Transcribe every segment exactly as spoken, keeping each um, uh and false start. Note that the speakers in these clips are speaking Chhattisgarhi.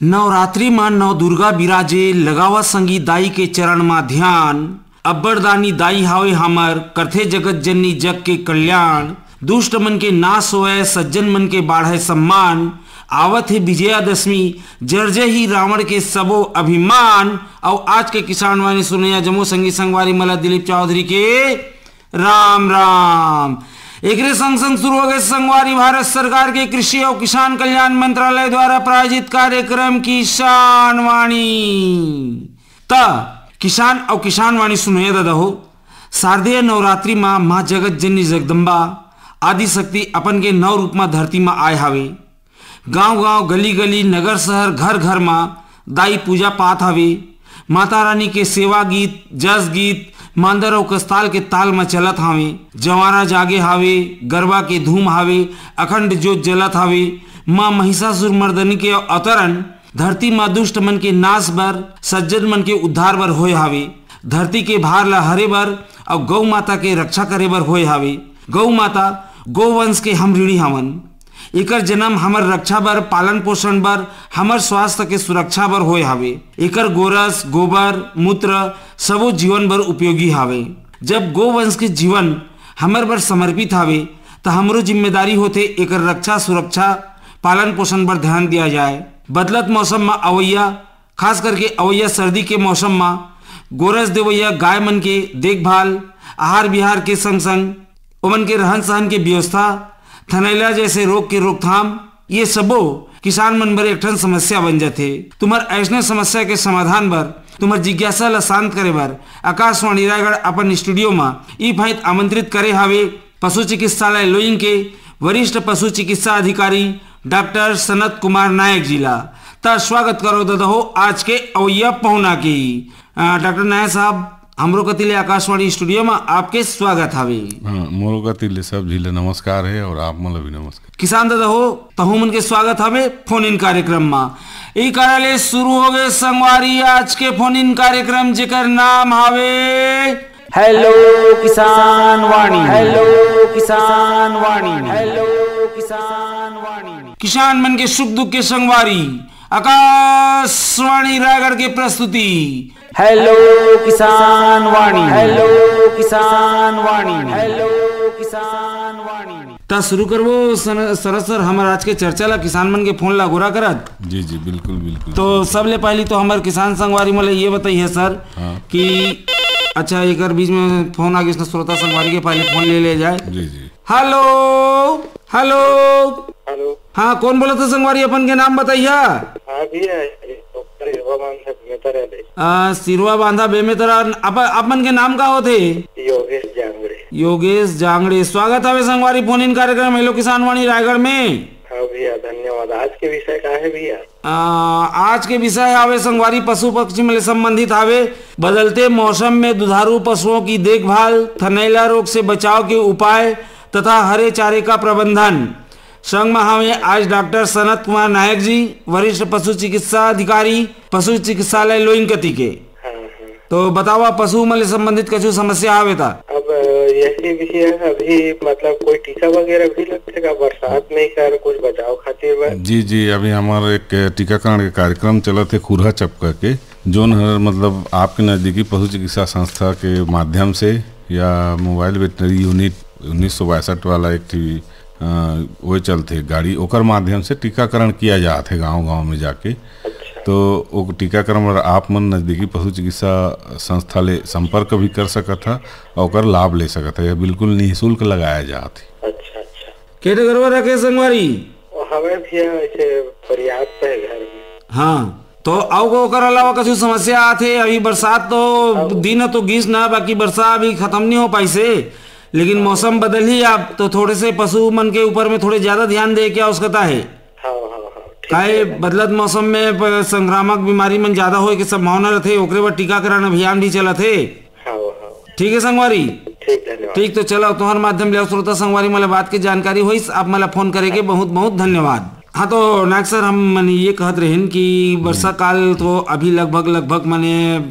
नवरात्रि म नव दुर्गा बिराजे, लगावा संगी दाई के चरण म ध्यान। अब्बड़ दानी दाई हावे हमर, करथे जगत जननी जग के कल्याण। दुष्ट मन के नाश होवय, सज्जन मन के बाढ़य सम्मान। आवत हे विजयादशमी, जर जय ही रावण के सबो अभिमान। अउ आज के किसान वाणी सुनैया जम्मो संगी संगवारी मन ल दिलीप चौधरी के राम राम। एकरे संग संग शुरू हो गए संगवारी भारत सरकार के कृषि अउ किसान कल्याण मंत्रालय द्वारा प्रायोजित कार्यक्रम किसान वाणी। त किसान अउ किसान वाणी सुनैया ददा हो, शारदीय नवरात्रि मा माँ जगत जननी जगदम्बा आदि शक्ति अपन के नौ रूप मा धरती मा आए हावे। गांव-गांव, गली-गली, नगर-शहर, घर-घर म दाई पूजा पात हावे। माता रानी के सेवा गीत, जस गीत, मांदर अउ कस्ताल के ताल म चलत हावे। जवारा जागे हावे, गरबा के धूम हावे, अखंड जोत जलत हावे। मां महिषासुर मर्दनी के अवतरण, धरती म दुष्ट मन के नाश बर, सज्जन मन के उद्धार बर होय हावे। धरती के भार ल हरे बर अउ गौ माता के रक्षा करे बर होय हावे। गौ माता गोवंश के हम ऋणी हवन। एकर जन्म हमर रक्षा बर, पालन पोषण बर, हमर स्वास्थ्य के सुरक्षा बर होय हावे। एकर गोरस, गोबर, मूत्र सबो जीवन बर उपयोगी हावे। जब गोवंश के जीवन हमर बर समर्पित हावे, त हमरो जिम्मेदारी होथे एकर रक्षा, सुरक्षा, पालन पोषण बर ध्यान दिया जाए। बदलत मौसम म अवैया, खास करके अवैया सर्दी के मौसम म गोरस देवैया गाय मन के देखभाल, आहार विहार के संग संग ओमन के रहन सहन के व्यवस्था, थनैला जैसे रोग के रोकथाम, ये सबो किसान मन बर एक ठन समस्या बन जाथे। तुम्हर ऐसने समस्या के समाधान बर, तुम्हर जिज्ञासा ल शांत करे बर आकाशवाणी रायगढ़ अपन स्टूडियो म ई फाइत आमंत्रित करे हावे पशु चिकित्सालय लोइन के वरिष्ठ पशु चिकित्सा अधिकारी डॉक्टर सनत कुमार नायक जी ला। त स्वागत करो ददा हो आज के अवैया पहुना के। अ, डॉक्टर नायक साहब, हमरो कति ले आकाशवाणी स्टूडियो म आपके स्वागत हावे। हाँ, मोरो कति ले सब झी ले नमस्कार हे अउ आप मन ल भी नमस्कार। किसान ददा हो, तहु मन के स्वागत हावे फोन इन कार्यक्रम म। ई कारण ले शुरू हो गए संगवारी आज के फोन इन कार्यक्रम, जेकर नाम हावे हेलो किसान वाणी, हेलो किसान वाणी, हेलो किसान वाणी। किसान मन के सुख दुख के संगवारी आकाशवाणी रायगढ़ के प्रस्तुति हेलो किसान वाणी, हेलो किसान वाणी, हेलो किसान वाणी। त शुरू करबो सन-, सरस सर हमर आज के चर्चा ला, किसान मन के फोन ला गोरा करत। जी, जी, बिल्कुल, बिल्कुल। तो सबले पहली तो हमर किसान संगवारी मन ला ये बताइए सर हाँ। कि अच्छा, एकर बीच में फोन आ गइस न, श्रोता संगवारी के पहले फोन ले ले जाए। जी, जी। Hello, hello. हेलो। हाँ, कौन बोलत हे संगवारी, अपन के नाम बताइया। हाँ भैया, ये डॉक्टर युवा बांधा बेमेतरा ले। आ, सिरवा बांधा बेमेतरा। आप, आप मन के नाम का होथे? योगेश जांगड़े। योगेश जांगड़े, स्वागत हवे संगवारी फोन इन कार्यक्रम हेलो किसान वाणी रायगढ़ में। हाँ भैया, धन्यवाद। आज के विषय का है भैया? आ, आज के विषय हवे संगवारी पशु पक्षी मन ले संबंधित हवे। बदलते मौसम में दुधारू पशुओं की देखभाल, थनैला रोग से बचाव के उपाय तथा हरे चारे का प्रबंधन। संग में हवे आज डॉक्टर सनत कुमार नायक जी, वरिष्ठ पशु चिकित्सा अधिकारी, पशु चिकित्सालय लोइन कति के। हाँ, हाँ। तो बतावा, पशु मन ले संबंधित कछु समस्या हवे ता? अब, अ, यही विषय है, अभी मतलब कोई टीका वगैरह भी लगथे का बरसात में कर कुछ बचाव खातिर बर? जी, जी, अभी हमार एक टीकाकरण के कार्यक्रम चलत हे खुरहा चपका के, जोन हर मतलब आपके नजदीकी पशु चिकित्सा संस्था के माध्यम से या मोबाइल वेटनरी यूनिट उन्नीस सौ बासठ वाला एक ठी, अ, वो चलथे गाड़ी, ओकर माध्यम से टीकाकरण किया जात हे गांव-गांव में जाके। अच्छा। तो वो टीकाकरण बर आप मन नजदीकी पशु चिकित्सा संस्था ले संपर्क भी कर सकत ह अउ ओकर लाभ ले सकत ह। यह बिल्कुल निःशुल्क लगाया जात हे। अच्छा, अच्छा। के ठे गरवा रखे संगवारी? वो हवे भैया, ऐसे पर्याप्त है घर में। हाँ, तो अउ ओकर अलावा कछु समस्या आथे? अभी बरसात तो दिन तो गिस ना, बाकी बरसा अभी खत्म नहीं हो पाइस हे, लेकिन मौसम बदलही अब, तो थोड़े से पशु मन के ऊपर में थोड़े ज्यादा ध्यान दे के आवश्यकता है। हाँ, हाँ, हाँ, काहे बदलत मौसम में प-, संक्रामक बीमारी मन ज्यादा होए के संभावना रथे, ओकरे बर टीकाकरण अभियान भी चलत हे। हाँ, हाँ। ठीक है संगवारी। ठीक, धन्यवाद। ठीक, तो चलो, तुम्हारे माध्यम ले श्रोता संगवारी मन ला बात के जानकारी होइस, आप मन ला फोन करे के बहुत बहुत धन्यवाद। हाँ, तो नायक सर, हम मन ये कहत रहेन कि वर्षा काल तो अभी लगभग, लगभग माने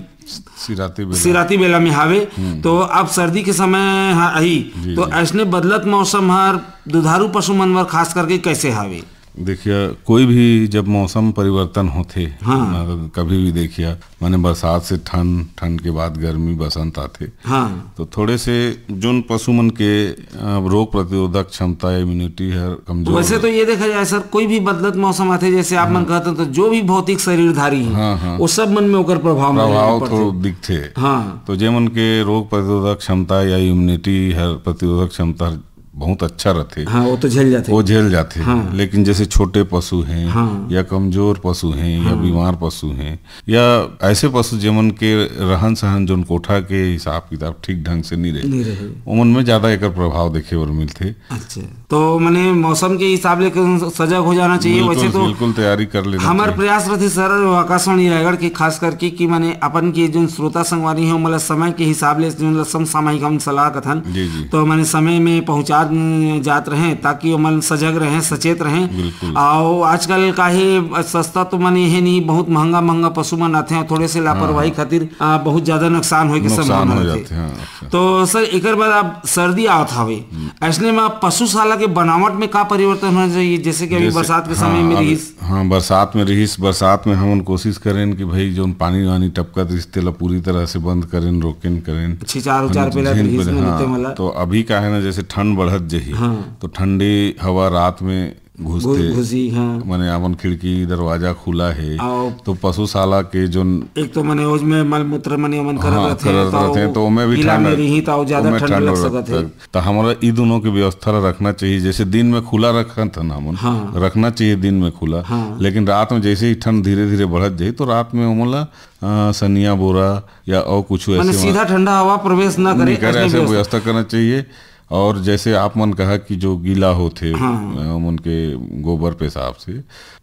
सिराती बेला। सिराती बेला में हावे, तो अब सर्दी के समय ह-, आही, जी, तो जी। ऐसने बदलत मौसम हर दुधारू पशु मन बर खास करके कैसे हावे? देखिए, कोई भी जब मौसम परिवर्तन होथे, हाँ। मतलब, कभी भी देखिए, माने बरसात से ठंड, ठंड के बाद गर्मी, बसंत आथे, हाँ। तो थोड़े से जोन पशु मन के, अ, रोग प्रतिरोधक क्षमता, इम्यूनिटी हर कमजोर वैसे हो तो ये देखा जाए सर, कोई भी बदलत मौसम आथे, जैसे आप मन कहते हैं, तो जो भी भौतिक शरीरधारी है, हाँ, हाँ। वो सब मन में ओकर प्रभाव मिले प्रभाव पड़थे। तो दिखथे। हाँ। तो जे मन के रोग प्रतिरोधक क्षमता या इम्यूनिटी हर, प्रतिरोधक क्षमता हर बहुत अच्छा रथे, हाँ, वो तो झेल जाथे। वो झेल जाथे। हाँ। लेकिन जैसे छोटे पशु हैं, हाँ। या कमजोर पशु हैं, या हाँ। बीमार पशु हैं, या ऐसे पशु जेमन के रहन सहन, जोन कोठा के हिसाब किताब ठीक ढंग से नहीं रहे, नहीं रहे। ओमन में ज्यादा एकर प्रभाव देखे बर मिलथे। अच्छा, तो माने मौसम के हिसाब ले के सजग हो जाना चाहिए। बिल्कुल, वैसे तो बिल्कुल तैयारी कर लेना हमार चाहिए। प्रयास रथे सर, आकाशवाणी रायगढ़ के खास करके, कि माने अपन के जोन श्रोता संगवारी हैं, ओमन ला समय के हिसाब ले जोन ला समसामयिक हम सलाह कथन, जी, जी। तो माने समय में पहुंचा जात रहें, ताकि ओमन सजग रहें, सचेत रहें। बिल्कुल। और आजकल काहे सस्ता तो माने हे नहीं, बहुत महंगा महंगा पशु मन आथे और थोड़े से लापरवाही हाँ, हाँ। खातिर, आ, बहुत ज्यादा नुकसान होए के नुकसान संभावना हो रहथे। जाथे, हाँ, अच्छा। तो सर, एकर बाद अब सर्दी आवत हवे, ऐसने में अब पशुशाला के बनावट में का परिवर्तन होना चाहिए? जैसे कि अभी जैसे, बरसात के समय हाँ, में अब, रिहिस। हाँ, बरसात में रिहिस, बरसात में हमन कोशिश करेन कि भाई, जोन पानी वानी टपकत रिहिस, तेला पूरी तरह से बंद करेन, रोकेन करेन। छिचार उचार हमन पेला झेन रिहिस पेले, में हाँ, निते वाला। तो अभी का है ना, जैसे ठंड बढ़त जही, हाँ। तो ठंडी हवा रात में घुसथे। घु-, घुसी, हाँ। माने, अपन खिड़की दरवाजा खुला है, आओ। तो पशुशाला के जोन एक तो माने ओज में मलमूत्र माने ओमन करत हाँ, रहथे, करत तो रहथे, तो ओमे भी गीला ठंड, में रिही, तो ज्यादा ओमे ठंड ठंड लग लगथे। सकत है। तो हमारा ई दोनों की व्यवस्था ला रखना चाहिए। जैसे दिन में खुला रखत हन हमन, हाँ। रखना चाहिए दिन में खुला, हाँ। लेकिन रात में जैसे ही ठंड धीरे-धीरे बढ़त जाही, तो रात में ओमन ला, अ, सनिया बोरा या और कुछ माने ऐसे सीधा वहाँ ठंडा हवा प्रवेश ना करे, नहीं करे, ऐसने ऐसे व्यवस्था। व्यवस्था करना चाहिए। और जैसे आप मन कहा कि जो गीला होथे, हाँ। अ, ओमन के गोबर पेशाब से,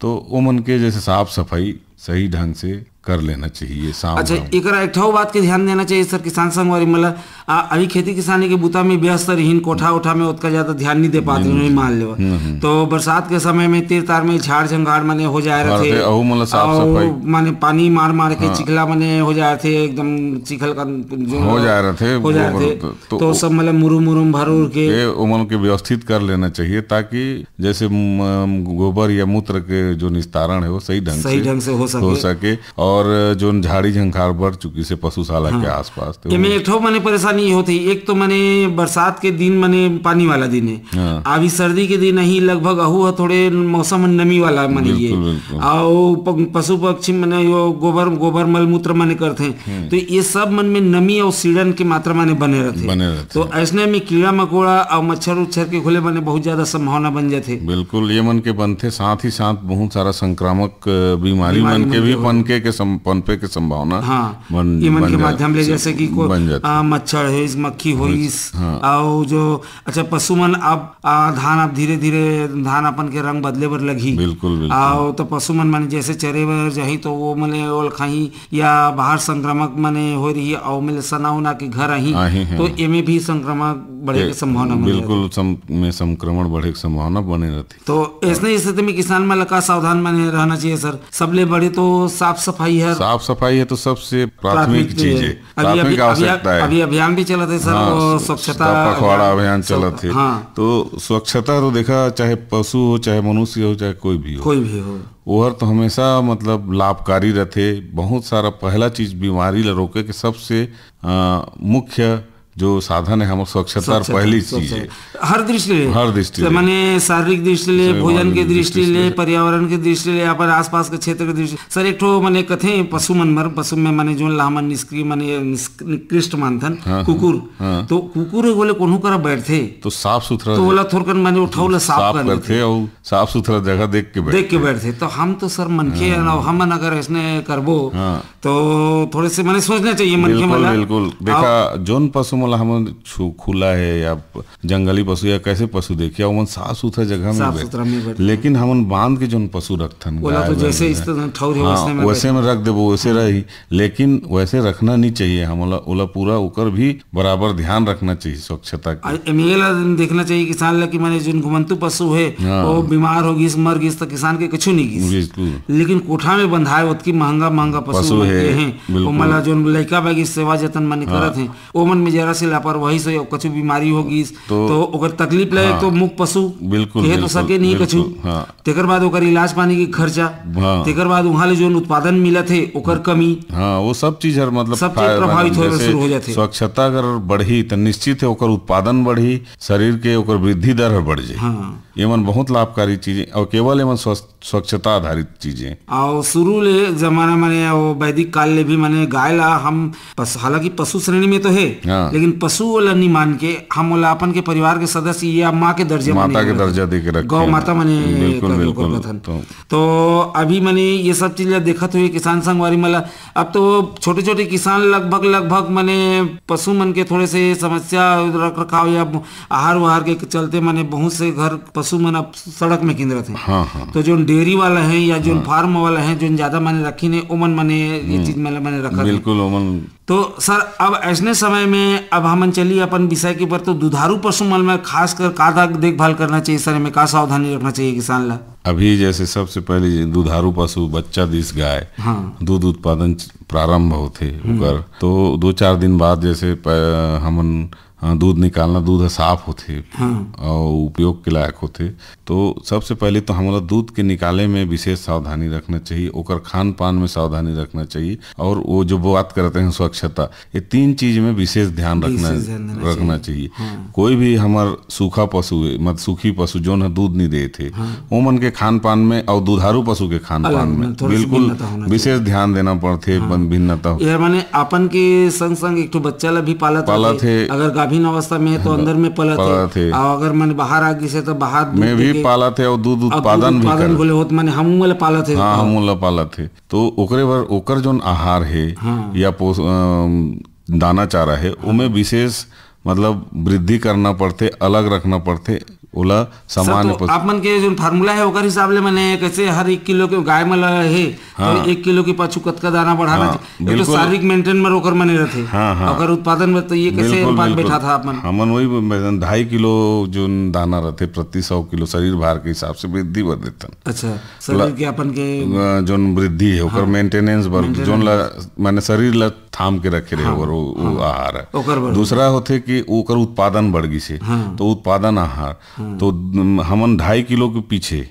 तो ओमन के जैसे साफ सफाई सही ढंग से कर लेना चाहिए शाम अच्छा, शाम। एकरा एक ठो बात के ध्यान देना चाहिए सर, किसान संगवारी मन ला, आ, अभी खेती किसानी के बुता में व्यस्त रहिन, कोठा उठा में ओतका ज्यादा ध्यान नहीं दे पाते, नहीं, नहीं नहीं। मान लेवा। हम्म, हम्म। तो बरसात के समय में तीर तार में झाड़ झंगाड़ माने हो जाए हाँ, रहथे, रहथे, अहू मन ला साफ अउ सफाई। माने पानी मार मार के हाँ। चिखला माने हो जाए रहथे, एकदम चिखल का जो हो जाए रहथे, हो जाए गोबर रहथे। तो, तो तो सब मतलब मुरुम मुरुम भर उर के के ओमन के व्यवस्थित कर लेना चाहिए, ताकि जैसे म-, गोबर या मूत्र के जो निस्तारण है, वो सही ढंग सही से ढंग से हो हो सके। सके। और जो झाड़ी झंखाड़ बढ़ चुकी से पशुशाला हाँ। के आसपास, तो एमे वो एक ठो माने परेशानी ये होती, एक तो माने बरसात के दिन माने पानी वाला दिन है, हाँ। अभी सर्दी के दिन ही लगभग अहू ह थोड़े मौसम नमी वाला माने ये। बिल्कुल, बिल्कुल। आओ प-, पशु पक्षी माने यो गोबर, गोबर मल मूत्र माने करथे, हम्म। तो ये सब मन में नमी और सीड़न के मात्रा माने बने रहथे। बने रहथे। तो ऐसने में कीड़ा मकोड़ा और मच्छर उच्छर के घुले माने बहुत ज्यादा संभावना बन जाथे। बिल्कुल, ये मन के बनथे, साथ ही साथ बहुत सारा संक्रामक, अ, बीमारी बीमारी मन के मन भी के हो। पनके के सम-, पनपे के संभावना हाँ, बन, ये मन बन के जा-, माध्यम ले से जैसे कि को-, बन जाथे। आ, मच्छर होइस, मक्खी होइस, होइस, हाँ। और जो, अच्छा, पशु मन अब, आ, धान अब धीरे-धीरे धान अपन के रंग बदले बर लगही। बिल्कुल, बिल्कुल। आओ तो पशु मन माने जैसे चरे बर जाही तो वो मने ओल खाही या बाहर संक्रामक माने हो रही, अउ मिले सना उना के घर आही, आही, हाँ। तो एमे भी संक्रमण बढ़े के ए, संभावना बने बिल्कुल रहथे। सम-, में संक्रमण बढ़े के संभावना बने रहथे। तो ऐसने स्थिति में किसान मन ला का सावधान माने रहना चाहिए सर? सबले बड़े तो साफ सफाई है। साफ सफाई है तो सबसे प्राथमिक प्राथमिक चीज है। है। अभी, प्राथमिक अभी, अभी, आवश्यकता है। अभी अभियान भी चलत है सर, हाँ, वो स-, स्वच्छता स्वच्छता पखवाड़ा अभियान, अभियान चलत सब, है। हाँ। तो स्वच्छता तो देखा, चाहे पशु हो, चाहे मनुष्य हो, चाहे कोई भी हो। कोई भी हो। ओहर तो हमेशा मतलब लाभकारी रहथे। बहुत सारा पहला चीज बीमारी ला रोके के सबसे, अ, मुख्य जो साधन है हमर स्वच्छता, स्वच्छता, पहली चीज है। स्वच्छता। हर दृष्टि ले। हर दृष्टि तो ले। माने शारीरिक दृष्टि ले, जैसे भोजन के दृष्टि ले, पर्यावरण के दृष्टि ले, अपन आसपास के क्षेत्र के दृष्टि। सर, एक ठो माने कथे पशु मन बर, पशु में माने जोन ला हमन निष्क्रिय माने निष्क-, निकृष्ट मानथन, हाँ, हाँ, कुकुर। हाँ। तो कुकुर बोले कोनो करा बैठथे। तो साफ सुथरा तो दे-, ओला थोरकन माने उठाऊ ला साफ साफ कर करथे देथे। अउ साफ सुथरा जगह देख के देख के बैठथे। बैठथे। तो हम तो सर मनखे हन, हाँ। हमन अगर ऐसने करबो, हाँ। तो थोड़े से माने सोचना चाहिए मनखे बिल्कुल, मन ला। बिल्कुल। देखा, अउ जोन पशु मतलब हमन छु-, खुला है या प-, जंगली पशु या कैसे पशु देखिए, ओमन साफ सुथरा जगह में साफ बैठ-, सुथरा में बैठ-, लेकिन हमन बांध के जोन पशु रखथन, ओला गाय तो बैल जैसे भैंसा, इस तरह ठौर है, हाँ, वैसने में वैसे बैठ-, में रख देबो, वैसे हाँ। रही, लेकिन वैसे रखना नहीं चाहिए। हमला ओला पूरा ओकर भी बराबर ध्यान रखना चाहिए स्वच्छता के। आ, एमे ला देखना चाहिए किसान ला कि माने जोन घुमंतू पशु है, हाँ। वो बीमार हो गिस, मर गिस, तो किसान के कुछ नहीं गिस। बिल्कुल। लेकिन कोठा में बंधाए ओतकी महंगा महंगा पशु पशु मन है, के हैं, बिल्कुल। ओमन ला जोन लइका बागी सेवा जतन माने हाँ। करत हैं, ओमन में जरा से लापरवाही से कुछ बीमारी हो गिस, तो तो ओकर तकलीफ ले हाँ। तो मुख पशु बिल्कुल, कहे तो बिल्कुल, सके नहीं बिल्कुल, कछु। हाँ। तेकर बाद ओकर इलाज पानी के खर्चा, हाँ। तेकर बाद उहाँ ले जोन उत्पादन मिलत हे, ओकर कमी। हाँ, वो सब चीज हर मतलब सब चीज फा-, प्रभावित होए बर जैसे शुरू हो जाथे। स्वच्छता अगर बढ़ही, त निश्चित है ओकर उत्पादन बढ़ही, शरीर के ओकर वृद्धि दर हर बढ़ जाही। हाँ। ये मन बहुत लाभकारी चीज है और केवल ये मन स्वस्थ, स्वच्छता आधारित चीज है। और शुरू ले जमाना माने वो वैदिक काल ले भी माने गाय ला हम पस-, हालांकि पशु श्रेणी में तो है, हाँ। लेकिन पशु वाला नहीं मान के हम ओला अपन के परिवार के सदस्य या माँ के दर्जा माता माने के दर्जा दे के रखे गौ हैं। माता माने बिल्कुल, करके बिल्कुल। ओकर कथन। तो तो अभी माने ये सब चीज ला देखत हुए किसान संगवारी मन ला, अब तो छोटे-छोटे किसान लगभग, लगभग माने पशु मन के थोड़े से समस्या रख रखाव या आहार वाहार के चलते माने बहुत से घर पशु मन अब सड़क में किंदरत हैं। हाँ, हाँ। तो जोन डेयरी वाला है या जोन हाँ। फार्म वाला है, जोन ज्यादा माने रखी ने, ओमन माने ये हम्म। चीज माने, माने रखत हैं। बिल्कुल, ओमन तो सर, अब ऐसने समय में अब हमन चली अपन विषय के ऊपर, तो दुधारू पशु मन में खास कर का दा-, देखभाल करना चाहिए सर, एमे का सावधानी रखना चाहिए किसान ला? अभी जैसे सबसे पहले जे दुधारू पशु बच्चा दिस गाय, हाँ। दूध उत्पादन च-, प्रारंभ होथे हम्म। ओकर, तो दो चार दिन बाद जैसे प-, हमन, अ, दूध निकालना, दूध ह साफ होथे हाँ। और उपयोग के लायक होथे, तो सबसे पहले तो हमला दूध के निकाले में विशेष सावधानी रखना चाहिए, ओकर खान पान में सावधानी रखना चाहिए, और वो जो बात करते हैं स्वच्छता, ये तीन चीज में विशेष ध्यान रखना, विशेष ध्यान देना रखना चाहिए। चाहिए। हाँ। कोई भी हमार सूखा पशु है, मतलब सूखी पशु जोन ह दूध नहीं देत हे, हाँ। ओमन के खान पान में और दुधारू पशु के खान अलग, पान में मतलब थोड़ा सा बिल्कुल भिन्नता होना विशेष चाहिए। ध्यान देना पड़थे, हाँ। बन-, भिन्नता हो। ये माने अपन के संग संग एक ठो बच्चा ला भी पालत पालत रथे। हे। अगर गाभिन अवस्था में है तो हाँ, अंदर में पालत हे। पालत हे। और अगर माने बाहर आ गिस हे तो बाहर दूध में भी देके पालत हे और दूध और दूध उत्पादन भी उत्पादन करत। बोले होत माने हमू वाला पालत हे। हाँ, हमू ला पालत हे। तो ओकरे बर ओकर जोन आहार हे हाँ। या पोष-, अम, दाना चारा हे, हाँ। ओमे विशेष मतलब वृद्धि करना पड़थे, अलग रखना पड़थे, ओला सर, सामान्य तो पशु आप मन के जोन फार्मूला हे ओकर हिसाब ले माने कैसे हर एक किलो के गाय मन ला हे, हाँ। तो एक किलो के पाछू कतका दाना बढ़ाना हाँ, चाहिए? एक तो बिल्कुल। शारीरिक मेंटेन में ओकर माने रथे। हाँ, हाँ। ओकर उत्पादन में तो ये कैसे बिल्कुल, बात बिल्कुल। बैठा था आप मन? हमन वही ब-, ढाई किलो जोन दाना रथे प्रति सौ किलो शरीर भार के हिसाब से वृद्धि बर देथन। अच्छा, शरीर ला-, के अपन के अ, जोन वृद्धि है, ओकर हाँ। मेंटेनेंस बर, मेंटेनेंस। जोन ला, माने शरीर ला थाम के रखे रहे, हाँ, ओकर वो, वो हाँ। आहार है। ओकर बर। दूसरा होथे कि ओकर उत्पादन बढ़ गिस हे, हाँ। तो उत्पादन आहार। हाँ। तो, उम, हमन ढाई किलो के पीछे, अ,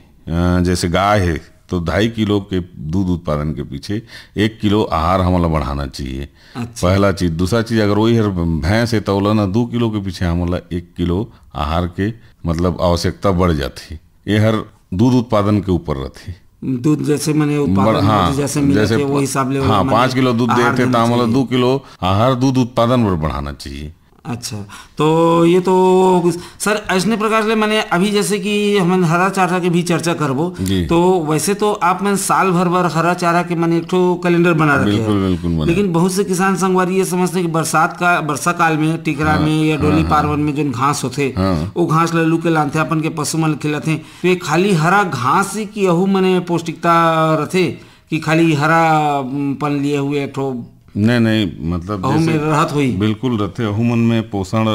जैसे गाय है, तो ढाई किलो के दूध उत्पादन के पीछे एक किलो आहार हमला बढ़ाना चाहिए। अच्छा। पहला चीज। दूसरा चीज, अगर वही हर भैंस है, तो ओला ना दो किलो के पीछे हमला एक किलो आहार के, मतलब, आवश्यकता बढ़ जाती। ये हर दूध उत्पादन के ऊपर रथे। दूध जैसे माने उत्पादन बड़-, हाँ, होथे, जैसे मिलत जैसे हे, वो हिसाब ले हाँ, ओला माने पाँच किलो दूध आहार देथे, देना त हमला चाहिए। दो किलो आहार दूध उत्पादन बर बढ़ाना चाहिए। अच्छा, तो ये तो सर, ऐसने प्रकार ले माने अभी जैसे कि हमन हरा चारा के भी चर्चा करबो, जी। तो वैसे तो आप मन साल भर बर हरा चारा के माने एक ठो कैलेंडर बना रखे बिल्कुल, हैं। बिल्कुल बना। लेकिन बहुत से किसान संगवारी ये समझते हैं कि बरसात का, वर्षा काल में टिकरा हाँ, में या डोली हाँ, हाँ। पारवन में जोन घास होथे, हाँ। वो घास ल लू के लानथे, अपन के पशु मन ल खिलाथे। तो ये खाली हरा घास ही कि अहू मने पौष्टिकता रथे कि खाली हरा, उम, पन लिए हुए एक ठो नहीं, नहीं, मतलब अहू जैसे में रहत होई? बिल्कुल रथे, अहू मन में पोषण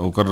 ओकर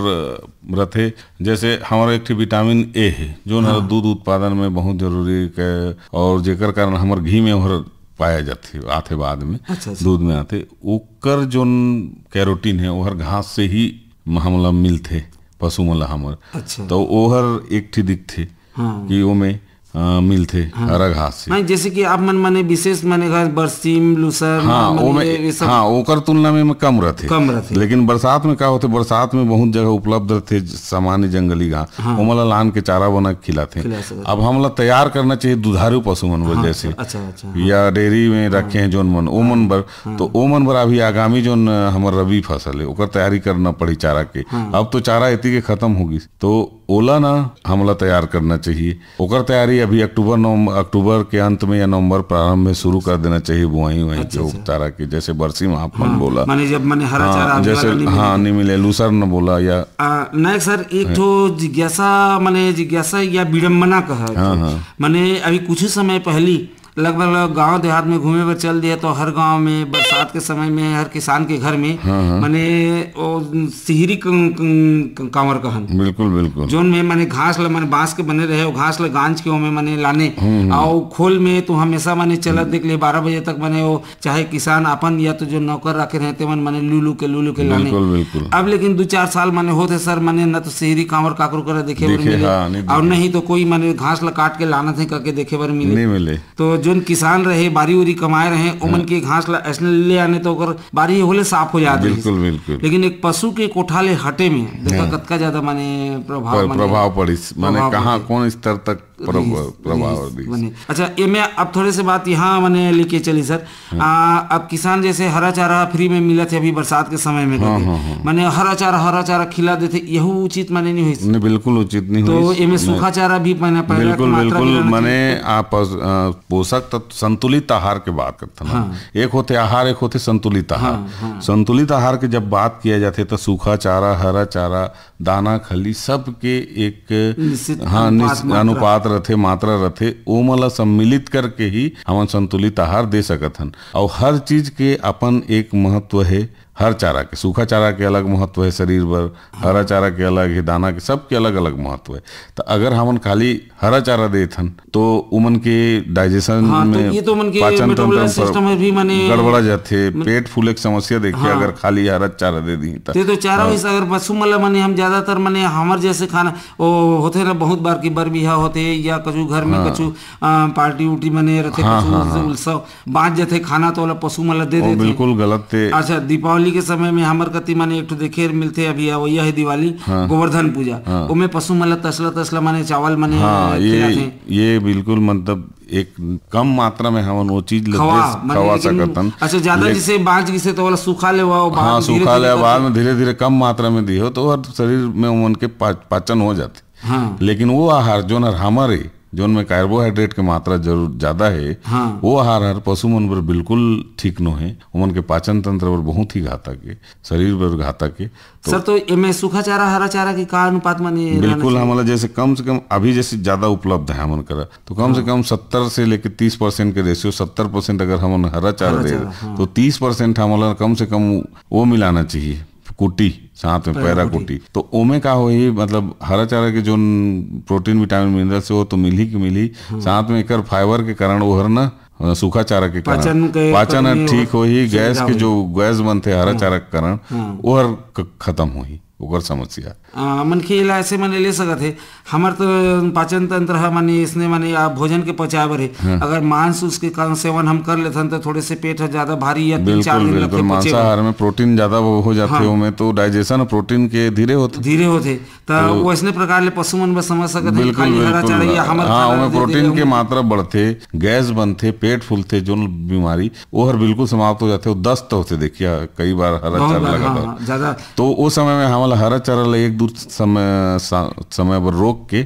रथे। जैसे हमारा एक ठो विटामिन ए है, जोन हर हाँ। दूध उत्पादन में बहुत जरूरी है और जेकर कारण हमर घी में ओहर पाया जाथे, आथे बाद में, अच्छा, अच्छा। दूध में आथे। ओकर जोन कैरोटीन है, ओहर घास से ही म-, हमला मिलथे, पशु मन ला हमर। अच्छा। तो ओहर एक ठी दिखथे हाँ। कि ओमे, अ, मिलथे हाँ। हरा घास से। नहीं, जैसे कि आप मन माने विशेष माने घास, बरसीम, लूसर, हाँ, माने ओमे, ये, ये सब हाँ, ओकर तुलना में, में कम रथे। कम रथे। लेकिन बरसात में का होथे, बरसात में बहुत जगह उपलब्ध रथे ज-, सामान्य जंगली घास, हाँ। ओमन ला लान के चारा बना के खिलाथे। खिला सकत। अब हमला तैयार करना चाहिए दुधारू पशु मन बर हाँ, जैसे, अच्छा, अच्छा, हाँ। या डेयरी में हाँ। रखे हैं जोन मन, ओमन बर, हाँ। तो ओमन बर अभी आगामी जोन, अ, हमर रबी फसल है, ओकर तैयारी करना पड़ी चारा के। हाँ। अब तो चारा एती के खत्म हो गिस, तो ओला ना हमला तैयार करना चाहिए। ओकर तैयारी अभी अक्टूबर, नवंबर, अक्टूबर के अंत में या नवंबर प्रारंभ में शुरू कर देना चाहिए, बुआई, वहीं अच्छा, के अच्छा। चारा के, जैसे बरसी में आप मन हाँ, बोला। माने जब माने हरा हाँ, चारा अभी जैसे वाला नहीं हाँ, मिले। नहीं मिले, लूसर न बोला या आ, नहीं सर, एक ठो जिज्ञासा, माने जिज्ञासा या विडम्बना कहा हाँ, हाँ। माने अभी कुछ ही समय पहली लगभग, लगभग गांव देहात में घूमे बर चल दिया, तो हर गांव में बरसात के समय में हर किसान के घर में हाँ, हाँ। माने वो सिहरी क-, क-, क-, कांवर कहन। बिल्कुल, बिल्कुल। जोन में माने घास ल, माने बांस के बने रहे, वो घास ल गांज के ओमे माने लाने। हम्म, हम्म। और खोल में तो हमेशा माने चलत देख ले, बारह बजे तक माने वो चाहे किसान अपन या तो जो नौकर रखे रहे, तेमन माने लू लू के, लू लू के लाने। बिल्कुल, बिल्कुल। अब लेकिन दो चार साल माने होत हे सर, माने न तो सिहरी कांवर काकरो करा देखे बर देखे, मिले, हाँ, नहीं और देखे। नहीं तो कोई माने घास ल काट के लानत हे करके देखे बर मिले। नहीं मिले। तो जोन किसान रहे, बारी उरी कमाए रहे, ओमन हाँ। के घास ला ऐसने ले आने तो ओकर बारी होले साफ हो जात रहिस। बिल्कुल, बिल्कुल। लेकिन एक पशु के कोठा ले हटे में देखा हाँ। कतका ज्यादा माने प्रभाव, पर माने प्रभाव पड़िस, माने प्रभाव कहाँ, पड़िस। कौन स्तर तक प्रभाव, रहिस, प्रभाव रहिस। माने, अच्छा, ये मैं अब थोड़े से बात यहाँ माने लेके चली सर। हाँ। आ, अब किसान जैसे हरा चारा फ्री में मिलत हे अभी बरसात के समय में हाँ, करके, हाँ, हाँ। माने हरा चारा, हरा चारा खिला देथे, यहू उचित माने नहीं होइस। नहीं, बिल्कुल उचित नहीं तो होइस। एमे नहीं। सूखा चारा भी माने पैरा के बिल्कुल, मात्रा भी बिल्कुल, रहना माने चाहिए। आप पस-, अ, पोषक तत्व, संतुलित आहार के बात करथन। हाँ। एक होथे आहार, एक होथे संतुलित आहार। हाँ, हाँ। संतुलित आहार के जब बात किया जाथे, तो सूखा चारा, हरा चारा, दाना, खली, सब के एक, निश्चित हाँ, अनुपात, निश्चित मात्रा। अनुपात रथे, मात्रा रथे, ओमन ला सम्मिलित करके ही हमन संतुलित आहार दे सकत हन। और हर चीज के अपन एक महत्व हे। हर चारा के, सूखा चारा के अलग महत्व हे शरीर बर, हरा चारा के अलग हे, दाना के, सबके अलग-अलग महत्व हे। त अगर हमन खाली हरा चारा देत हन, तो उमन के digestion हाँ, तो में, ये तो उमन के पाचन तंत्र metabolism में system में भी माने गड़बड़ा जाथे, मन- पेट फूले के समस्या देखिए, हाँ। अगर खाली हरा चारा दे दी त। ते तो चारा हाँ। होइस, अगर पशु मन ला माने हम ज्यादातर माने हमर जैसे खाना, ओ होथे ना बहुत बार की बर बिहा होथे या कछु घर में हाँ। कछु, आ, party उटी माने रथे, हाँ, कछु हाँ, उत्सव, हाँ। उत्सव बाँच जथे खाना तो ओला पशु मन ला दे ओ, देथे। बिल्कुल गलत हे। अच्छा, दीपावली के समय में हमर कति माने एक ठो देखे मिलथे, अभी अवइया हे दिवाली, हाँ। गोवर्धन पूजा। हाँ। ओमे पशु मन ला तसला, तसला माने चावल माने हाँ, ये, खिलाथे। ये बिल्कुल मतलब एक कम मात्रा में हमन वो चीज ल खवा, दे, माने खवा लेकिन सकत हन। अच्छा, ज्यादा ले- जैसे बाँच गिसे तो ओला सुखा लेवा, बाद हाँ, में धीरे सुखा धीरे ले, करके बाद में धीरे-धीरे कम मात्रा में दिहो, तो हर शरीर में ओमन के पा-, पाचन हो जाथे। हाँ। लेकिन वो आहार जोन हर हमर हे, जोन में carbohydrate के मात्रा जरूर ज्यादा हे, हाँ। वो आहार हर पशु मन बर बिल्कुल ठीक नो हे, ओमन के पाचन तंत्र बर बहुत ही घातक हे, शरीर बर घातक हे। तो सर, तो एमे सूखा चारा, हरा चारा के का अनुपात माने रहना बिल्कुल, चाहिए? हमला जैसे कम से कम अभी जैसे ज्यादा उपलब्ध हे हमन करा, तो कम से हाँ। कम सत्तर से लेके तीस percent के ratio, सत्तर percent अगर हमन हरा चारा हरा दे, चारा, हाँ। तो तीस percent हमला कम से कम वो मिलाना चाहिए, कुटी, साथ में पैरा पैरा कुटी। कुटी। तो ओमे का होही, मतलब हरा चारा के जोन protein, vitamin, mineral से वो तो मिलही कि मिलही, हाँ। साथ में एकर fiber के कारण वो हर ना, अ, सूखा चारा के कारण पाचन के पाचन हर कमी ठीक हो-, होही, सुविधा गैस के होही। जो गैस बनथे हरा हाँ। चारा के कारण, हाँ। वो हर क-, खत्म होही, ओकर समस्या। आ, मनखे एला ऐसे माने ले सकत हे, हमर तो पाचन तंत्र ह माने इसने माने आ भोजन के पचाए बर हे। हाँ। अगर मांस उसके कारण सेवन हम कर लेथन तो थोड़े से पेट ह ज्यादा भारी या तीन चार बिल्कुल, दिन लगथे बिल्कुल। पचे बर। मांसाहार में protein ज्यादा हो, हो जाथे, हाँ। ओमे तो digestion protein के धीरे होथे। धीरे होथे, त तो वैसने प्रकार ले पशु मन बर समझ सकत हे, बिल्कुल, खाली हरा बिल्कुल। चारा या हमर हाँ, खाना ओमे दे दे protein के ओमे। मात्रा बढ़थे, गैस बनथे, पेट फूलथे, जोन बीमारी, वो हर बिल्कुल समाप्त हो जाथे। वो दस्त होथे, देखिए, कई बार हरा बहुत चारा बार, लगा हाँ, था। हाँ, ज्यादा। तो वो समय में हमला हरा चारा ला एक दू समय, सा-, समय बर रोक के,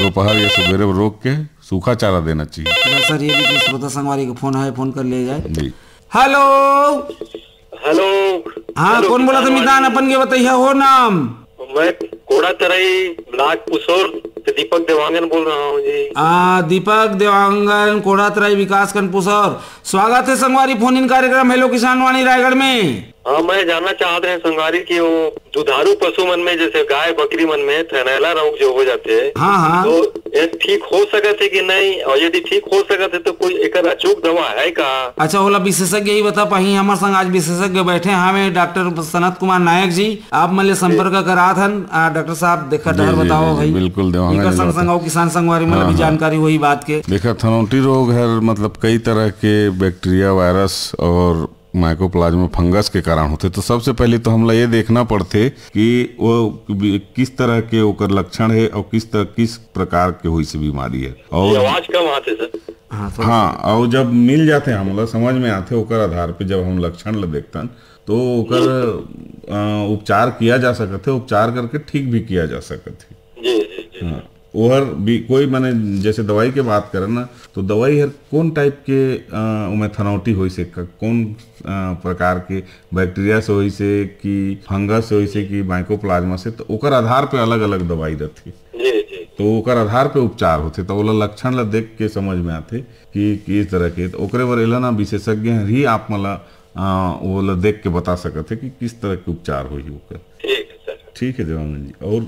दोपहर या सुबेरे बर रोक के सूखा चारा देना चाहिए। अच्छा सर, ये भी कि श्रोता संगवारी के फोन है, फोन कर लिया जाए। जी। हेलो। हेलो। हाँ, हेलो, कौन बोला था किसान मितान? वाली। अपन के बताइए हो नाम। मैं कोड़ा तरई ब्लॉक पुसौर से दीपक देवांगन बोल रहा हूँ जी। आ, दीपक देवांगन, कोड़ा तरई विकासखंड पुसौर। स्वागत है संगवारी फोन इन कार्यक्रम हेलो किसान वाणी रायगढ़ में। हाँ, मैं जानना चाहत रहे संगवारी कि वो दुधारू पशु मन में जैसे गाय बकरी मन में थनैला रोग जो हो जाथे, हाँ, हाँ। तो ये ठीक हो सकत हे कि नहीं, और यदि ठीक हो सकत हे तो कोई एकर अचूक दवा है का? अच्छा, ओला विशेषज्ञ ही बता पाही। हमर संग आज विशेषज्ञ बैठे हवे डॉक्टर सनत कुमार नायक जी। आप मन ले संपर्क करात हन। आ, डॉक्टर साहब, देखा, जी, डहर जी, बताओ जी, जी, भाई। बिल्कुल, देवांगन एकर जी संग बताओ। संग अउ किसान संगवारी मन ला हाँ, भी हाँ। जानकारी होही बात के। देखा, थनौटी रोग हर मतलब कई तरह के बैक्टीरिया, वायरस और माइकोप्लाज्मा फंगस के कारण होथे। तो सबसे पहले तो हमला ये देखना पड़थे कि वो बि-, किस तरह के ओकर लक्षण हे और किस तरह, किस प्रकार के होइसे बीमारी हे। और ये आवाज कम आथे सर। हाँ, थोड़ा हाँ, और जब मिल जाथे हमला, समझ में आथे, ओकर आधार पे जब हम लक्षण ला देखथन, तो ओकर, अ, उपचार किया जा सकत हे, उपचार करके ठीक भी किया जा सकत हे। जी, जी। हाँ, ओहर भी कोई, माने, जैसे दवाई के बात करन ना, तो दवाई हर कौन टाइप के, अ, ओमे थनौटी होइस हे, क-, कौन, अ, प्रकार के बैक्टीरिया से होइस हे कि फंगस से होइस हे कि माइकोप्लाज्मा से, तो ओकर आधार पे अलग-अलग दवाई रथे। जी, जी। तो ओकर आधार पे उपचार होथे, तो ओला लक्षण ला देख के समझ में आथे कि किस तरह के, तो ओकरे बर एला ना विशेषज्ञ ही आप मन ला, अ, ओला देख के बता सकत हे कि किस तरह के उपचार होही ओकर। ठीक है सर। ठीक है देवांगन जी, और हाँ,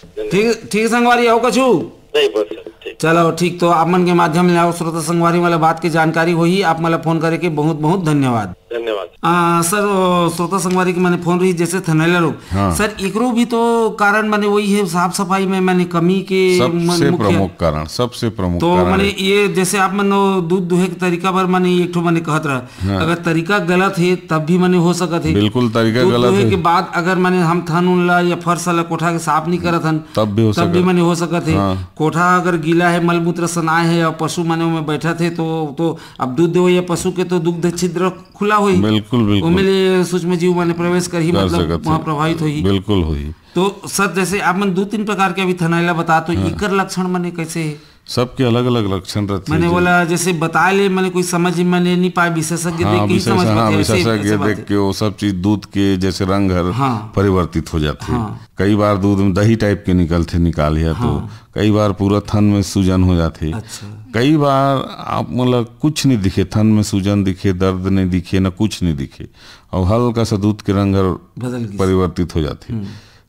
धन्यवाद। ठीक, ठीक संगवारी, अउ कछु? नहीं, बस सर, ठीक। चलो, ठीक, तो आप मन के माध्यम ले अउ श्रोता संगवारी मन ला बात के जानकारी होही, आप मन ला फोन करे के बहुत बहुत धन्यवाद। धन्यवाद। आ, सर, ओ, श्रोता संगवारी के माने फोन रही, जैसे थनैला रोग। हाँ। सर, एकरो भी तो कारण माने वही है, साफ सफाई में माने कमी के सबसे मन-, मुख्य प्रमुख कारण, सबसे प्रमुख तो कारण माने है। ये जैसे आप मन वो दूध दुहे के तरीका बर माने एक ठो माने कहत रहा, हाँ। अगर तरीका गलत है तब भी माने हो सकत है। बिल्कुल, तरीका दूध गलत दुहे है। के बाद अगर माने हम थन उन ला या फर्श ला कोठा के साफ नहीं करत हन, तब भी हो तब भी सकत। माने हो सकत है। हाँ। कोठा अगर गीला है, मलमूत्र सनाए है और पशु माने ओमे बैठत है, तो, तो अब दूध देवैया पशु के तो दुग्ध छिद्र खुला होही। बिल्कुल, बिल्कुल। ओमे ले सूक्ष्म जीव माने प्रवेश करही, कर मतलब सकत वहाँ है। प्रभावित होही। बिल्कुल होही। तो सर, जैसे आप मन दू तीन प्रकार के अभी थनैला बता, तो हाँ। एकर लक्षण माने कैसे हे? सबके अलग-अलग लक्षण रथे, माने जो ओला जैसे बताए ले माने कोई समझ माने नहीं पाए, विशेषज्ञ हाँ, देख के ही विशेष-, समझ हाँ, पाथे, ऐसे, विशेषज्ञ ऐसे बात देख है। के वो सब चीज दूध के जैसे रंग हर हाँ। परिवर्तित हो जाथे। हाँ। कई बार दूध में दही टाइप के निकलथे, निकाल या तो हाँ। कई बार पूरा थन में सूजन हो जाथे। अच्छा। कई बार आप मतलब कुछ नहीं दिखे, थन में सूजन दिखे, दर्द नहीं दिखे, ना कुछ नहीं दिखे, और हल्का सा दूध के रंग हर बदल गिस। परिवर्तित हो जाथे। हम्म।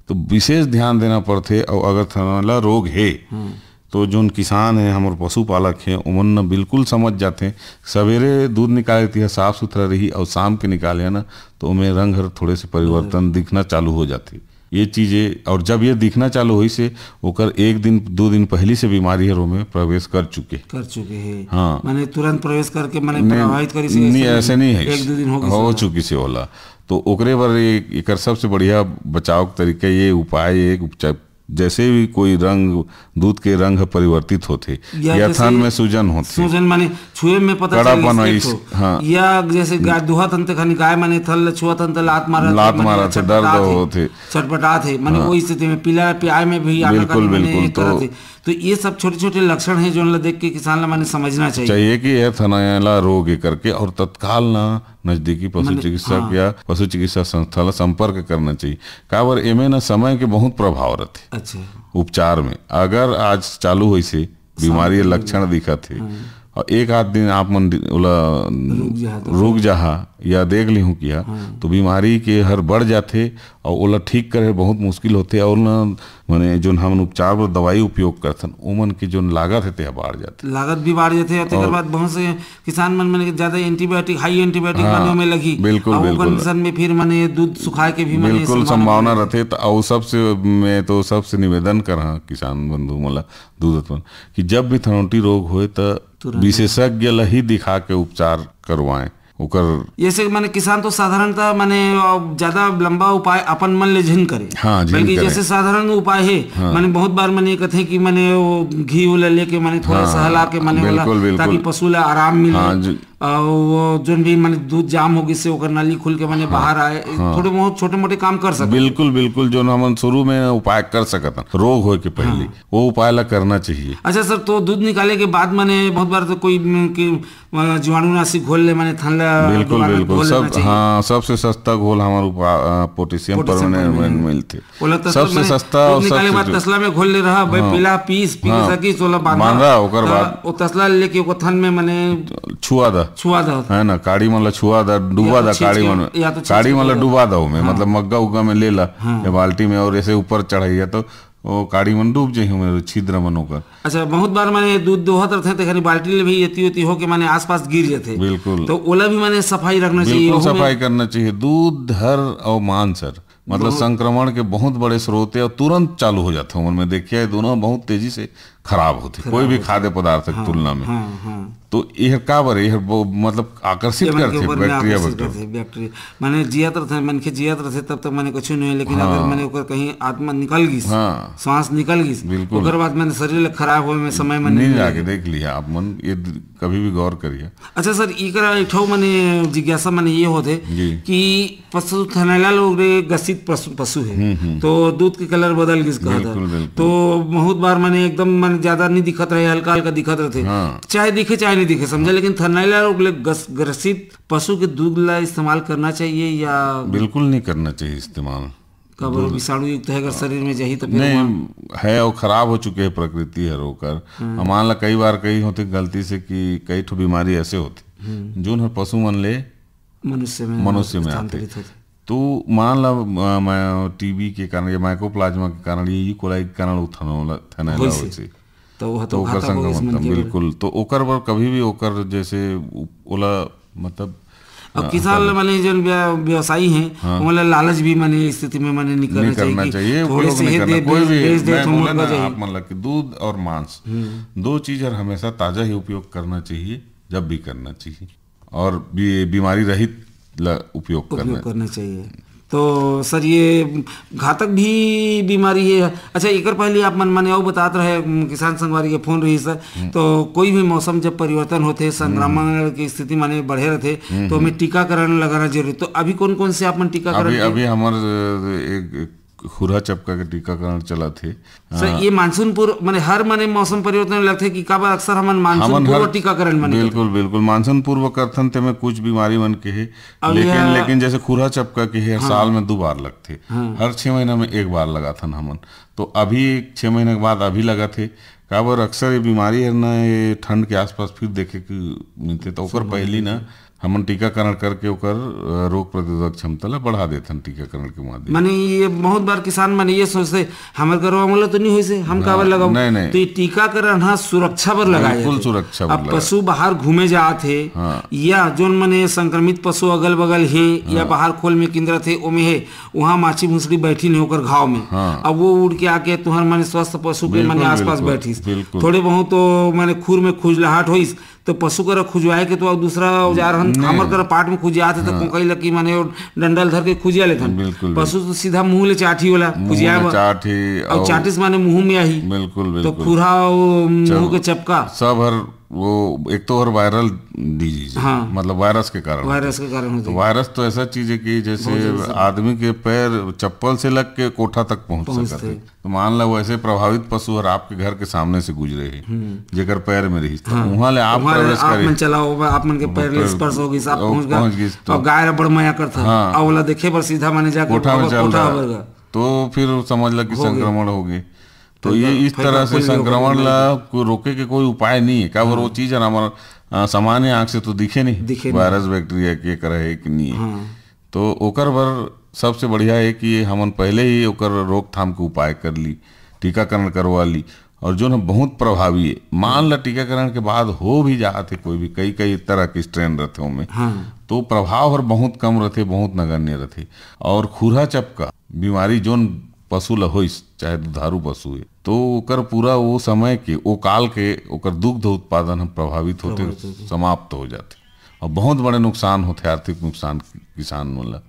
तो विशेष ध्यान देना पड़थे। और अगर थनैला रोग हे, हम्म। तो जोन किसान हे, हमर पशुपालक हे, ओमन न बिल्कुल समझ जाथे। सवेरे दूध निकाले तिहा साफ सुथरा रही और शाम के निकाले ना, तो ओमे रंग हर थोड़े से परिवर्तन हम्म। दिखना चालू हो जाथे। ये चीजें, और जब ये दिखना चालू होइस हे, ओकर एक दिन, दो दिन पहली से बीमारी हर ओमे प्रवेश कर चुके। कर चुके हे। हाँ। माने तुरंत प्रवेश करके माने नहीं, प्रभावित करिस हे, नहीं, ऐसे ऐसे नहीं। नहीं है। एक दो दिन हो गइस हो हे। चुकिस हे ओला। तो ओकरे बर एक, एकर सबसे बढ़िया बचाव के तरीका, ये उपाय, एक उपचार, जैसे भी कोई रंग, दूध के रंग ह परिवर्तित होथे या या जैसे थन में सूजन होथे। सूजन माने छुए में पता चल कड़ापन गइस, एक आइस, ठो। हाँ। या जैसे गाय दुहत हन, तेखर गाय माने थन ल छुअत हन, त लात मारत लात हे, माने मारत हे, दर्द छटपटात हे, होथे। छटपटात हे, माने हाँ। ओही स्थिति में पीला पियाए में भी बिल्कुल, आनाकानी माने बिल्कुल। तो करत हे। तो ये सब छोटे-छोटे लक्षण हे, जोन ल देख के किसान ल माने समझना चाहिए। चाहिए कि यह थनैला रोग हे करके, और तत्काल ना नजदीकी पशु माने, चिकित्सक हाँ। या पशु चिकित्सा संस्था ला संपर्क करना चाहिए। काबर एमे ना समय के बहुत प्रभाव रथे। अच्छा। उपचार में अगर आज चालू होइस हे, बीमारी सामने लक्षण दिखत हे, हाँ। और एक आध दिन आप मन दि-, ओला रुक जाहा तो रुक जाहा या देख लिहू किया, हाँ। तो बीमारी के हर बढ़ जाथे और ओला ठीक करे बहुत मुश्किल होथे। और ना, माने, जोन हमन उपचार बर दवाई उपयोग करथन, ओमन के जोन लागत हे, तेहा बाढ़ जाथे। लागत भी बाढ़ जाथे, और तेकर और बाद बहुत से किसान मन, माने, ज्यादा एंटीबायोटिक, हाई एंटीबायोटिक हाँ, माने ओमे लगही। बिल्कुल, और वो बिल्कुल। कंडीशन में फिर, माने, दूध सुखाए के भी, माने, बिल्कुल संभावना संभावना बने। रथे। त अउ सबसे, मैं तो सबसे निवेदन करहा किसान बंधु मन ला, दूध उत्पन्न, कि जब भी थनौटी रोग होए, त तुरंत। विशेषज्ञ ला ही दिखा के उपचार करवाएं। ओकर जैसे माने किसान तो साधारणतः माने, अ, ज्यादा लंबा उपाय अपन मन ले झिन करे। हाँ, झिन बल्कि करे। जैसे साधारण उपाय हे, हाँ। माने बहुत बार माने ये कथे कि माने वो घी उला लेके माने थोड़ा हाँ, सहला के माने वाला, बिल्कुल, बिल्कुल। ताकि पशु ला आराम मिले। हाँ, जो और वो जोन भी माने दूध जाम हो गिस हे, ओकर नली खुल के माने हाँ, बाहर आए। हाँ। थोड़े बहुत छोटे मोटे काम कर सकत। बिल्कुल, बिल्कुल, जोन हमन शुरू में उपाय कर सकत हन, रोग होए के पहले, हाँ। वो उपाय ला करना चाहिए। अच्छा सर, तो दूध निकाले के बाद माने बहुत बार तो कोई, म, कि, अ, जीवाणुनाशी घोल ले, माने थन ला बिल्कुल, दोबारा बिल्कुल। घोल लेना सब, चाहिए। हाँ, सबसे सस्ता घोल हमर उपा-, अ, पोटेशियम पोटेशियम परमैंगनेट परमैंगनेट। ओला तसला सबसे माने सस्ता दूध और निकाले सबसे बाद जो तसला में घोल ले रहा, भाई, हाँ। पीला पीस, पीस हाँ। सकिस, ओला बांधा। बांधा, ओकर त बाद ओ तसला लेके ओकर थन में माने छुआ दा। छुआ दा। है ना, काड़ी मन ला छुआ दा, डुबा या तो दा, छींच काड़ी के, मन में। या तो छींच काड़ी के मन ला डुबा दा। डुबा दा ओमे, हाँ। मतलब मग्गा उग्गा में ले ला, हाँ। या बाल्टी में, और ऐसे ऊपर चढ़ाइया, तो वो काड़ी मन डूब जाही, ओमे छिद्र मन ओकर। अच्छा, बहुत बार माने दूध दोहत रथे, तेखर बाल्टी ले भी एती ओती होके माने आसपास गिर जाथे। बिल्कुल। तो ओला भी माने सफाई रखना चाहिए, बिल्कुल ओहू में सफाई करना चाहिए। दूध हर और मांस हर, मतलब, बहुत संक्रमण के बहुत बड़े स्रोत हे और तुरंत चालू हो जाथे। ओमन में देखिए, ये दोनों बहुत तेजी से खराब होथे, खराब कोई भी होथे। खाद्य पदार्थ के हाँ, तुलना में। हाँ, हाँ। तो एहर का बर, एहर वो, मतलब, आकर्षित ये मन के करथे ऊपर में बैक्टीरिया, आकर्षित बैक्टीरिया। करथे, बैक्टीरिया। माने जियत रथे, मनखे जियत रथे, तब तक माने कुछ नहीं होय, लेकिन अगर माने ओकर कहीं आत्मा निकल गिस, हाँ। सांस निकल गिस, बिल्कुल। ओकर बाद माने शरीर ल खराब होय में समय माने नहीं नहीं जाके लगे। देख लिया आप मन, ये द- कभी भी गौर करिए। अच्छा सर, इकर एक ठो माने जिज्ञासा माने ये होथे जी। कि पशु थनैला लोग रे ग्रसित पशु, पशु है, तो दूध के कलर बदल गिस कहत बिल्कुल, है। बिल्कुल। तो बहुत बार माने एकदम माने ज्यादा नहीं दिखत रहे, हल्का हल्का दिखत रहथे, हाँ। चाहे दिखे चाहे नहीं दिखे, समझे, लेकिन थनैला लोग ले गस, ग्रसित पशु के दूध ला इस्तेमाल करना चाहिए या बिल्कुल नहीं करना चाहिए इस्तेमाल। काबर विषाणु युक्त है, अगर शरीर में जाही तो फिर नहीं वहाँ है, वो खराब हो चुके हैं प्रकृति हर ओकर। हमारे ला कई बार कई होते गलती से कि कई ठो बीमारी ऐसे होते जोन हर पशु मन ले मनुष्य में मनुष्य में आते। स्थानांतरित होथे। तो मान ला, अ, मैं टीबी के कारण या माइकोप्लाज्मा के कारण या ई कोलाई के कारण वो थनोला, थनैला होइसे। होइसे। तो वह तो तो ओकर घातक होइस संक्रमण मन था, के बर। बिल्कुल। तो ओकर बर कभी भी ओकर जैसे उ- ओला, मतलब, अब किसान ल माने जन व्या- व्यवसायी हैं, ओमन ला लालच भी माने स्थिति में माने नहीं करना नहीं चाहिए करना कि चाहिए, थोड़े उपयोग से नहीं ही करना। दे, कोई भी, बेच दे मैं तो बोला मोर ना का जाही। आप मन ला कि दूध और मांस, दो चीज हर हमेशा ताजा ही उपयोग करना चाहिए, जब भी करना चाहिए, और बी-, बीमारी रहित ला उपयोग करना। उपयोग करना चाहिए। तो सर, ये घातक भी बीमारी है। अच्छा, एकर पहले आप मन माने अउ बतात रहे, उम, किसान संगवारी के फोन रही सर, तो कोई भी मौसम जब परिवर्तन होथे, संक्रमण की स्थिति माने बढ़े रहथे, तो हमें टीकाकरण लगाना जरूरी। तो अभी कौन कौन से आप मन टीकाकरण अभी के- अभी हमार, अ, एक, एक खुरहा चपका के टीकाकरण चलत हे। सर, ये मानसून पूर्व माने हर माने मौसम परिवर्तन लगथे कि काबर अक्सर हमन मानसून हमन पूर्व हर टीकाकरण माने बिल्कुल बिल्कुल मानसून पूर्व करथन, तेमे कुछ बीमारी मन के हे। अब लेकिन यह- लेकिन जैसे खुरहा चपका के हे, हर साल में दो बार लगथे। हर छह महीना में एक बार लगाथन हमन। तो अभी छह महीना के बाद अभी लगत हे। काबर अक्सर ये बीमारी हर ना, ये ठंड के आसपास फिर देखे के मिलथे, तो ओकर पहली ना हमन टीकाकरण करके ओकर, अ, रोग प्रतिरोधक क्षमता ला बढ़ा देथन टीकाकरण के माध्यम। माने ये बहुत बार किसान माने ये सोचते, हमर गरवा मोला तो नहीं होइसे, हम काबर लगाऊं? नहीं, नहीं। तो ये टीकाकरण हा सुरक्षा बर लगाए बिल्कुल जाथे। सुरक्षा बर अब लगाए। पशु बाहर घूमे जात हे हाँ। या जोन माने संक्रमित पशु अगल बगल हे या बाहर खोल में किंदरत हे, ओमे हे, वहाँ माछी भूसड़ी बैठी नहीं ओकर घाव में। हाँ। अब वो उड़ के आके तुहर माने स्वस्थ पशु के बिल्कुल, माने आसपास बिल्कुल, बैठिस, बिल्कुल। थोड़े बहुत तो माने खुर में खुजलाहट होइस, तो पशु करा खुजवाए के तो अब दूसरा औजार हन, हमर करा पाट में खुजियात हे, तो कोकई लकी माने वो डंडल धर के खुजिया लेथन। बिल्कुल, पशु तो सीधा मुंह ले चाटी वाला मुंह खुजिया में बा। चाट हे, और और चाटिस माने मुंह में आही। बिल्कुल, तो बिल्कुल। खुरहा वो मुंह के चपका। सब हर वो एक तो हर वायरल डिजीज है, हाँ। मतलब वायरस के कारण होथे। वायरस के कारण होथे। तो वायरस तो ऐसा चीज है कि जैसे आदमी के पैर चप्पल से लग के कोठा तक पहुंच पहुंचथे। सकत है। तो मान ला वैसे प्रभावित पशु हर आपके घर के सामने से गुजरे है, जेकर पैर में रही, तो वहां ले आप वहाँ ले प्रवेश आप करे, मन चलाओ, आप मन के पैर ले पैर- स्पर्श हो गई, आप ओ, पहुंच गए, पहुंच गइस तो। और गाय ला बड़ मया करथा, हाँ। और ओला देखे बर सीधा माने जाके कोठा में चल कोठा रहा। बर गा। तो फिर समझ ला कि संक्रमण हो गए। तो ये इस फैला तरह से फैल गया संक्रमण होगा। ला को रोके के कोई उपाय नहीं है। काबर वो चीज हमारा, अ, सामान्य आंख से तो दिखे नहीं, दिखे नहीं। वायरस बैक्टीरिया के करे है कि नहीं है। हाँ। तो ओकर बर सबसे बढ़िया है कि हमन पहले ही ओकर रोकथाम के उपाय कर ली, टीकाकरण करवा ली, और जो ना बहुत प्रभावी है। मान ला टीकाकरण के बाद हो भी जात है कोई भी, कई कई तरह के स्ट्रेन रहते ओमे, हाँ। तो प्रभाव हर बहुत कम रहते, बहुत नगण्य रहते। और खुरहा चपका बीमारी जोन पशु ला होइस, चाहे दुधारू पशु है, तो ओकर पूरा वो समय के, वो काल के ओकर दुग्ध उत्पादन हम प्रभावित होते, प्रभावित होते। समाप्त हो जाते, और बहुत बड़े नुकसान होते, आर्थिक नुकसान किसान मन ला।